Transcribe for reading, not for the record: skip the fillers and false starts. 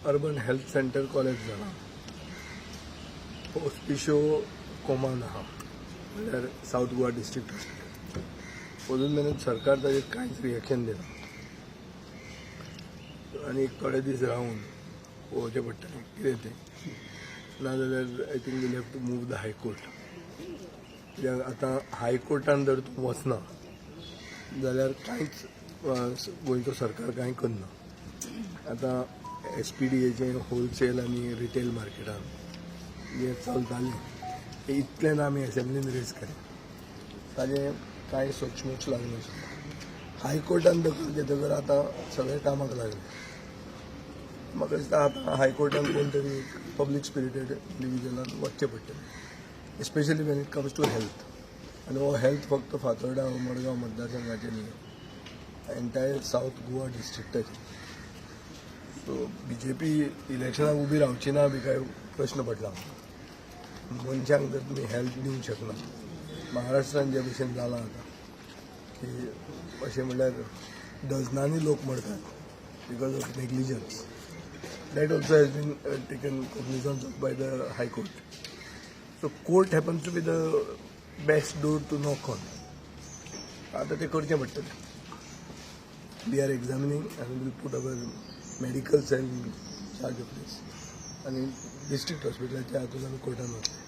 Urban health centre college जाला, हॉस्पिशियो कोमान आहा, म्हणल्यार सावथ गोवा डिस्ट्रिक्ट हॉस्पिटल. अजून मेरेन सरकार ताजेर कांयच रिएक्शन दिना आनी थोडे दीस रावन पळोवचें पडटलें कितें तें. नाजाल्यार I think we'll have to move the High Court, कित्याक आतां हायकोर्टान जर तूं वचना जाल्यार कांयच गोंयचो सरकार कांय करना. आतां एसपीडीएचें होलसेल आनी रिटेल मार्केटान जें चलतालें तें इतलें आमी एसेंब्लीन रेज केलें, ताजें कांय सोक्षमोक्ष लागनाशिल्लें. हायकोर्टान दखल घेतकर आतां सगळें कामाक लागलें. म्हाका दिसता आतां हायकोर्टान कोण तरी पब्लीक स्पिरिटेड इंडिविज्युअलान वचचें पडटलें, especially when it comes to health. आनी हो हेल्थ फक्त फातोर्डा, मडगांव मतदारसंघाचें न्ही, एंटायर सावथ गोवा डिस्ट्रिक्टाचें. सो बीजेपी इलेक्शनाक उबी रावची ना बी काय प्रश्न पडला. मनशांक जर तुमी हेल्थ दिवंक शकना, महाराष्ट्रान जे भशेन जालां आतां की अशें म्हणल्यार डजनांनी लोक मरतात because of negligence, that also has been taken cognizance of by the High Court. So court happens to be the best door to knock on. आतां तें करचें पडटलें. We are examining and will put our medical cell in charge of this आनी district हॉस्पिटलाच्या हातून आमी कोर्टान वतले.